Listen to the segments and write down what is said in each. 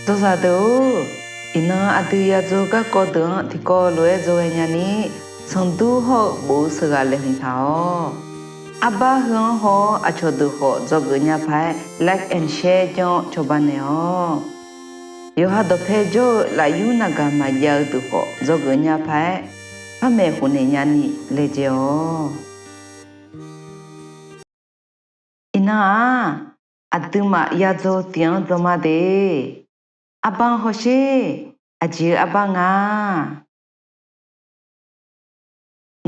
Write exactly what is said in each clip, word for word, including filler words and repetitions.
Dzawzaq deuq-or, iqnan aqdui yadzaw garkawv deuq-anr tiqkawv lof-aer dzawghae nyani, sanqdur hawr-eu bof-eu sheuqghaq laeqhmq taq-awq. Arbar heu-anr haw-awr aqcawq deuq khawf dzawgeuf nya paq-aer like and share janr-awr cawba naeq-awq. Yawqha dawqpae jawr-eu lafyur naqgaq maqjav-eu deuq khawf dzawgeuf nya paq-aer par maeqhu naeq nyani laejae-awq. Iqnan-aq, aqduimaf yadzaw tiq-anr dzaw ma de. Arbar-anr hawsher. Aqjeq-eu arbar nga.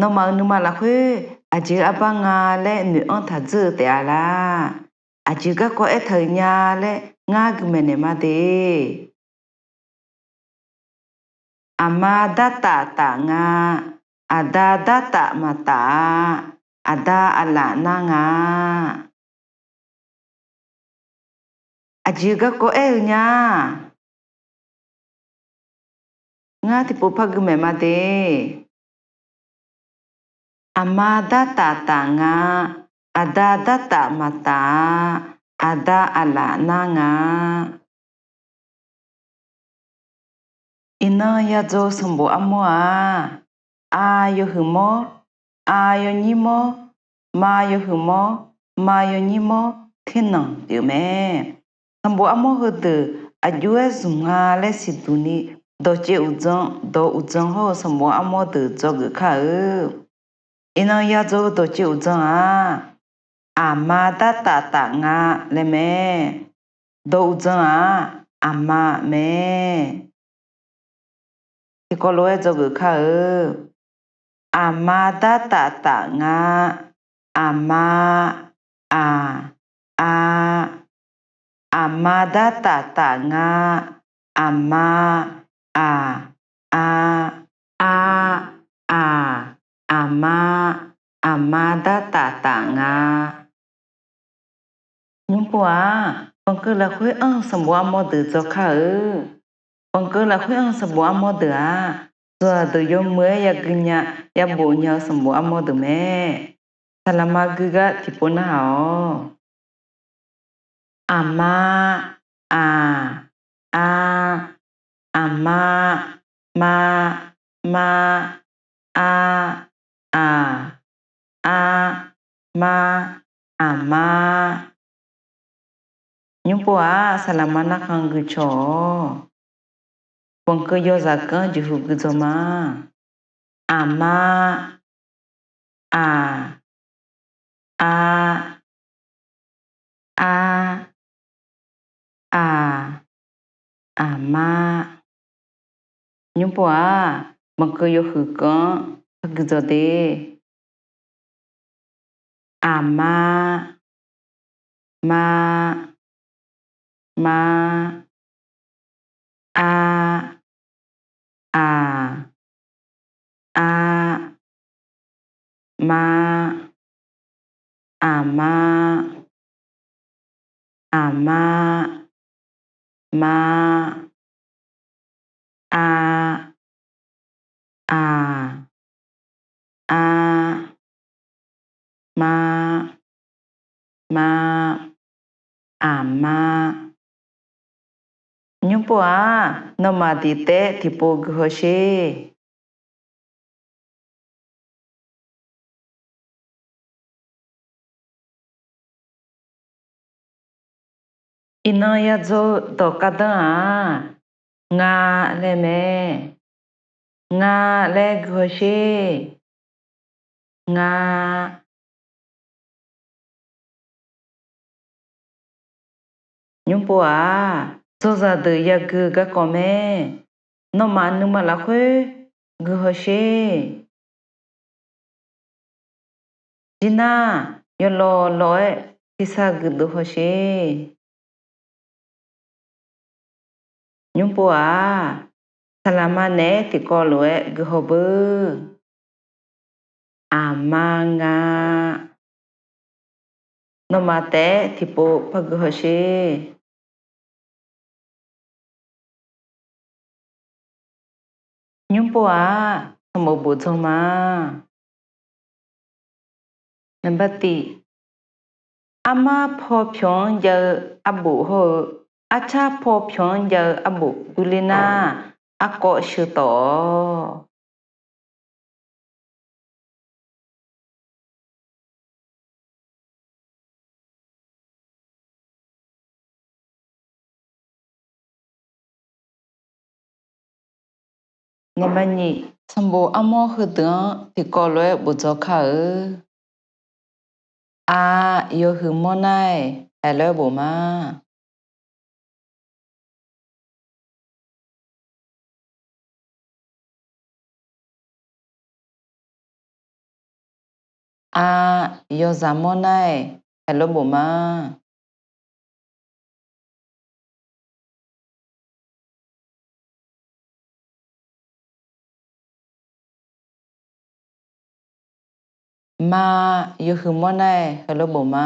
Nawmaf-euq nuima lafkhoer aqjeq-eu arbar nga laer noeq-anr taq dzeur-eu taef-a lar. Aqjeq garkawv aertaq-euq nya laer ngar gui maeqnaeq ma de. Aqma dartaf taf nga, aqda dartaf maqtaf-a, aqda aqlaf nar nga. Aqjeq garkawv aer-eu nya. Ngar tiqpov par gui maeq ma de. Aqma dartaf taf nga, aqda dartaf maqtaf-a, aqda aqlaf nar nga. Iqnan yadzaw sanqbof armawr-aq, a yawhuiq mawr, a yawnyir mawr, ma yawhuiq mawr, ma yawnyir mawr, ternanq pyeuf mae. Sanqbof armawr heudeuq aqjox-aer zmq nga laer siqduq ni, dawqcaev uqdzan, dawq uqdzan hawr-eu sanqbof armawr deuq dzawgeuf kar-eu. Iqnan yadzaw-eu dawqcaev uqdzan-aq, aqma dartaf taf nga laer mae. Dawq uqdzan-aq, aqma mae. Tiqkawv lof-aer dzawgeuf kar-eu. Aqma dartaf taf nga, aqma, aq, a. Aqma dartaf taf nga, aqma, aq, a, ar, aq, aqma, aqma dartaf taf nga. Nymrpov-aq, banqkeuv lafkhoer anr-eu sanqbof armawr deuq dzawkar-eu. Banqkeuv lafkhoer anr-eu sanqbof armawr deuq-aq, dzawzaq deuq yawmuiq-aer yagui nya, yabof nya-eu sanqbof armawr deuq mae. Saqlaqma gui gar tiqpov narhaq-awq. Aqma, aq, ar, aqma, ma, ma, ar, aq, ar, ma, aqma. Nymrpov-aq, saqlaqma narkhan gui caw-awq. Banqkeuv yawzaq keuv-anr jeqhu gui dzawq ma. Aqma, aq, ar, ar, aq, aqma. Nymrpov-aq, banqkeuv yawhuiq keuv-anr gui dzawq de. Aqma, ma, ma, ar, aq, ar, ma, aqma, aqma, ma, ar, aq, ar, ma, ma, aqma. Nymrpov-aq, nawmaf tiq taef tiqpov guihaw sher. Iqnan yadzaw dawq gardanr-aq, nga laer mae. Nga laer guihaw sher. Nga. Nymrpov-aq, dzawzaq deuq yagui-eu garkawv mae. Nawmaf nuima lafkhoer guihaw sher. Jirnar, yawlawv lawv-aer tiqsar guidov haw sher. Nymrpov-aq, saqlaqma naeq-aer tiqkawv lof-aer guihaw beu. Aqma nga. Nawmaf taef-aer tiqpov par guihaw sher. Nymrpov-aq, sanqbof bof dzawr ma. Naqbar tiq, armar paw pyawq-anr jav-eu arbof hawr-eu Arcar paw pyawq-anr jav-eu arbof durler nar, arkawv sheu tawf-awq. Nyiq, sanqbof armawr heudeuq-anr tiqkawv lof-aer bofdzaw kar-eu. A, yawhuiq mawr nar-aer haeqlof-aer bof ma. A, yawzaq mawr nar-aer haeqlof-aer bof ma. Ma, yawhuiq mawr nar-aer haeqlof-aer bof ma.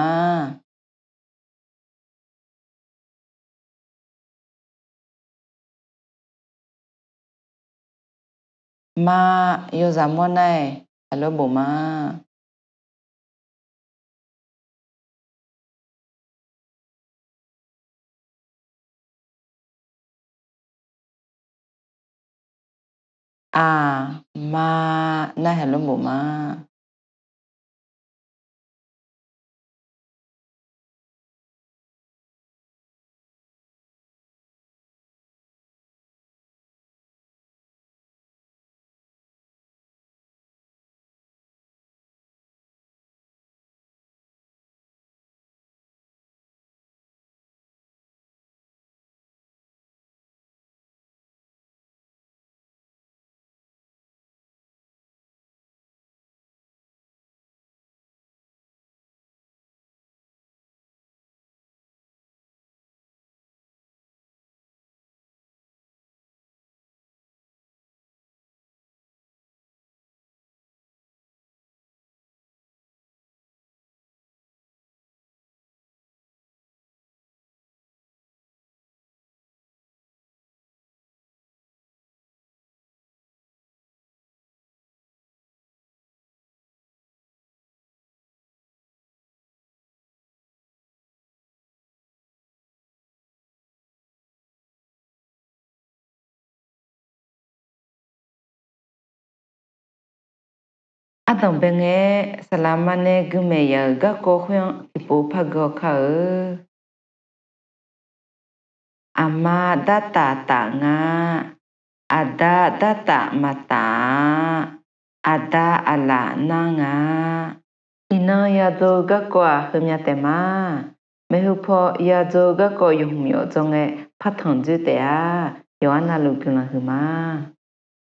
Ma, yawzaq mawr nar-aer haeqlof-aer bof ma. Aq, ma, nar haeqlof-aer bof ma. Ardanqbae ngae, saqlaqma nae guimaeq yaf-euq garkawv khoer-anr tiqpov par gui-awr kar-eu. Aqma dartaf taf nga. Aqda dartaf maqtaf-a. Aqda aqlaf nar nga. Iqnan yadzaw-eu garkawv-aq heumya taef ma. Maeqhu paw yadzaw-eu garkawv yawhmq yawf dzaw ngae partanq dzoer taef-a. Yawqha navluf guiqlanq huiqma.